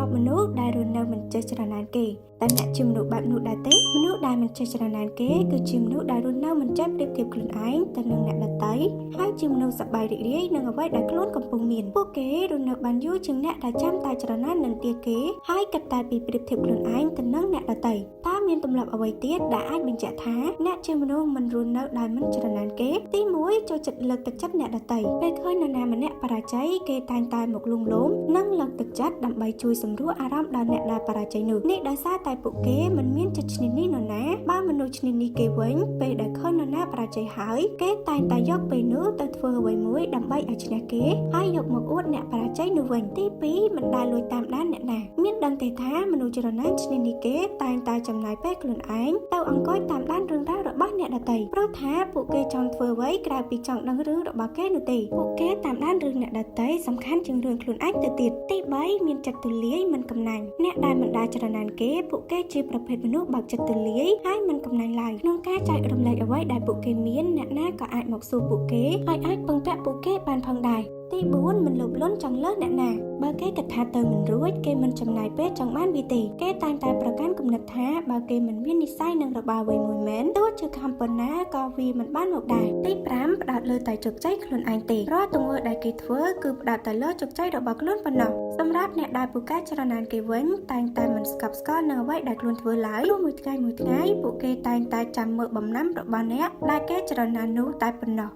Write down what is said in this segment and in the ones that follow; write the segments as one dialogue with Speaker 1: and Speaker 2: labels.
Speaker 1: រាប់មនុស្សដែលរស់នៅមិនចេះច្រណែនគេតែអ្នកជាមនុស្សបែបនោះដែរទេមនុស្សដែលមិនចេះច្រណែនគេគឺជាមនុស្សដែលរស់នៅមិនចេះប្រៀបធៀបខ្លួនឯងទៅនឹងអ្នកដទៃហើយជាមនុស្សសប្បាយរីករាយនឹងអ្វីដែលខ្លួនកំពុងមានពួកគេរស់នៅបានយូរជាងអ្នកដែលចាំតែច្រណែននឹងទាគេហើយគិតតែពីប្រៀបធៀបខ្លួនឯងទៅនឹងអ្នកដទៃតើមានទម្លាប់អ្វីទៀតដែលអាចបញ្ជាក់ថាអ្នកជាមនុស្សមិនរស់នៅដោយមិនច្រណែនគេទី1ចូលចិត្តលើកទឹកចិត្តអ្នកដទៃពេលឃើញនរណាម្នាក់បរាជ័យគេតែងតែមកលួងលោមនិងលើកទឹកចិត្តដើម្បីជួយសម្រួលអារម្មណ៍ដល់អ្នកដែលបរាជ័យនោះនេះដោយសារតែពួកគេមិនមានចិត្តឈ្នានីសនរណាបើមនុស្សឈ្នានីសគេវិញពេលដែលឃើញនរណាបរាជ័យហើយគេតែងតែយកពេលនោះទៅធ្វើអ្វីមួយដើម្បីឲ្យឈ្នះគេហើយយកមកអួតអ្នកបរាជ័យនោះវិញទី2មិនដែលលួចតាមដានអ្នកណាមានដឹងទេថាមនុស្សច្រណែនឈ្នានីសគេតែងតែចំណាយពេលខ្លួនឯងទៅអង្គុយតាមដានរឿងរ៉ាវរបស់អ្នកដទៃព្រោះថាពួកគេចង់ធ្វើអ្វីក្រៅពីចង់ដឹងរឿងរបស់គេនោះទេពួកគេតាមដានរឿងអ្នកដទៃសំខាន់ជាងរឿងខ្លួនឯងទៅទៀតទី3មានចិត្តទូលាយមិនកំណាញ់អ្នកដែលមិនដែលច្រណែនគេពួកគេជាប្រភេទមនុស្សបើកចិត្តទូលាយហើយមិនកំណាញ់ឡើយក្នុងការចែករំលែកអ្វីដែលពួកគេមានអ្នកណាក៏អាចមកសួរពួកគេហើយអាចពឹងពាក់ពួកគេបានផងដែរទី4មិនលោភលន់ចង់លើសអ្នកណាបើគេគិតថាទៅមិនរួចគេមិនចំណាយពេលចង់បានវាទេគេតែងតែប្រកាន់គំនិតថាបើគេមិនមាននិស្ស័យនឹងរបស់អ្វីមួយមែនទោះជាខំប៉ុណ្ណាក៏វាមិនបានមកដែរទី5ផ្ដោតលើតែជោគជ័យខ្លួនឯងទេរាល់ទង្វើដែលគេធ្វើគឺផ្ដោតតែលើជោគជ័យរបស់ខ្លួនប៉ុណ្ណោះសម្រាប់អ្នកដែលពូកែច្រណែនគេវិញតែងតែមិនស្កប់ស្កល់នឹងអ្វីដែលខ្លួនធ្វើឡើយព្រោះមួយថ្ងៃមួយថ្ងៃពួកគេតែងតែចាំមើលបំណាំរបស់អ្នកដែលគេច្រណែននោះតែប៉ុណ្ណោះ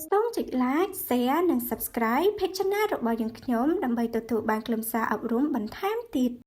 Speaker 1: សូមចុច like share និង Subscribe Page Channel របស់យើងខ្ញុំដើម្បីទទួលបានខ្លឹមសារអប់រំបន្ថែមទៀត។